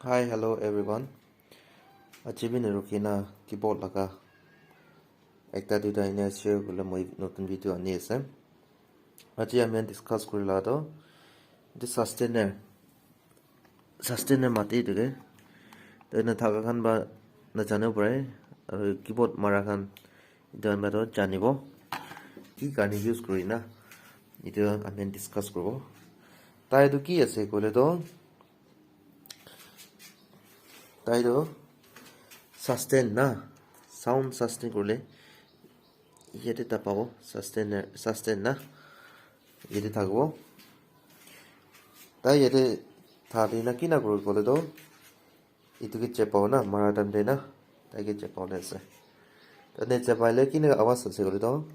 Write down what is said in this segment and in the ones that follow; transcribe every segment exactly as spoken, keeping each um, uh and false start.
Hi, hello everyone. Aji bi narukina keyboard laga ekta duita ena share kuribole moi notun video ani ase. Aji ami discuss kurila toh etu sustainer, sustainer mati etu ke. Toh ena thaka khan ba najane pare, aru keyboard mara khan etu khan ba toh janibo ki karne use kurina etu ami discuss kuribo. Tai tu ki ase koile toh Tai toh sustain na, sound sustain kurle yate ta pabo, sustain, sustain na yate thakibo. Tai yate thali na kina kuri kole toh etu ke chepao na, mara time te na tai ke chepao le ase. Tane chepai le kina awas ase kole toh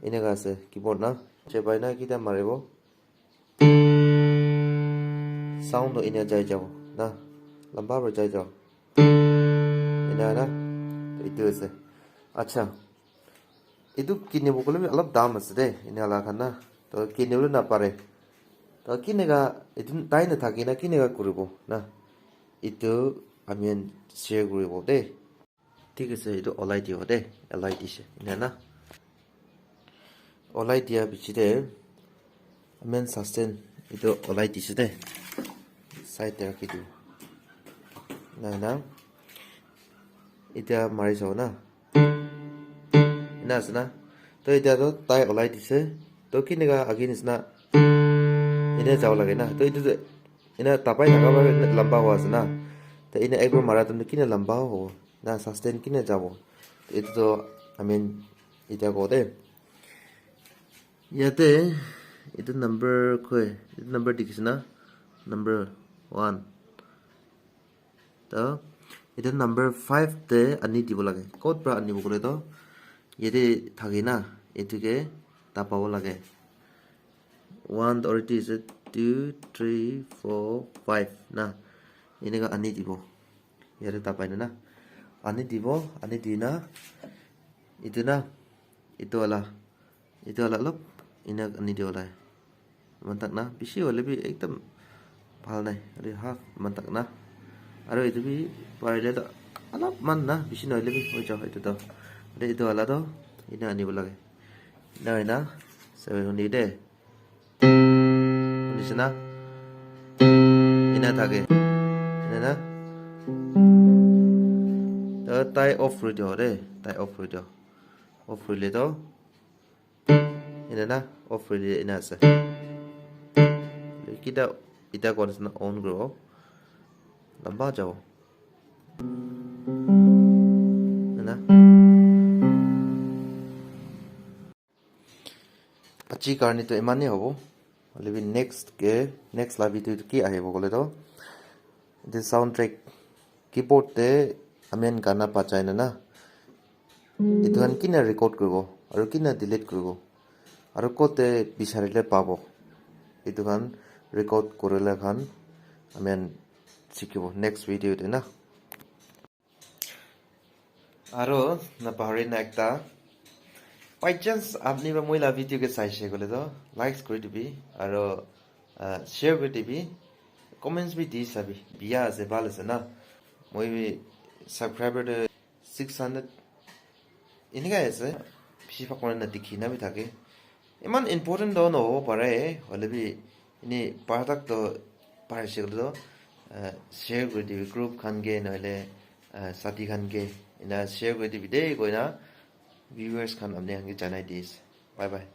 eneka ase keyboard na, chepai na kita maribo. Sound toh enia jai jabo na, lamba para jai jabo. Enia na, etu ase. Acha, etu kinibo koile bi olop dam ase de, enia la khan na. Toh kinibole napare. Toh kineka, etu tai nathaki na kineka kuribo na. Etu ami khan share kuribo de. Thik ase, etu olai dibo de, olai dise. Enia na. Olai dia piche te main sustain etu olai dise de. Side te rakhi dibo. Enia na. Etia mari sabo na. Enia ase na. Toh etia toh tai olai dise. Toh kineka age nisna enia jabo lage na. Toh etu toh enia tapai thaka para lamba hua ase na. Toh enia ekbar mara time toh kina lamba hobo. Na sustain kina jabo. Etu toh, I mean, etia kote. Yate, etu number koi, etu number dikhi ase na? Number one. Toh, etu number five te ani dibo lage. Kot para anibo kole toh, yate thake na, etu ke tapabo lage. One already ase, two, three, four, five na. Eneka ani dibo. Yate tapai na na. Ani dibo, ani di na. Etu na, etu wala, etu wala olop ena ani dibo lai. Iman tak na, bishi hoile bi ekdam bhal nai. Aru half iman tak na. Aru etu bi parile toh olopman na, bishi nohoile bi hoi jabo etu toh. Aru etu wala toh ena anibo lage. Ena hoina seven hundred de. Nisna. Ena thake. Ena na. Toh tai off kuri dibo de. Tai off kuri dibo. Off kurile toh. Ena na. Off kurile ena ase. Kita, ita kon nisna on kuribo. Lamba jabo. Ena. Aji karne toh iman he hobo. Hoile bi next ke, next la video toh ki ahibo koile toh, etu sound track keyboard te ami khan gana bajai na na, etu khan kina record kuribo, aru kina delete kuribo, aru kote bicharile pabo, etu khan record kurile khan ami khan sikhibo next video te na. Aro napahori na ekta, by chance apni ba moi la video ke saishe koile toh likes kuri dibi, aro, ah, share kuri dibi, comments bi di sabi, biya ase, bhal ase na. Moi bi subscriber toh six hundred enika ase, bishi bhag manu na dikhi na bi thake. Iman important toh nohobo pare, hoile bi ini par tak toh parise koile toh, ah, share kuri dibi group khan ke, nohoile, ah, sati khan ke, ena share kuri dibi de koina viewers khan apni khan ke janai di ase. Bye bye.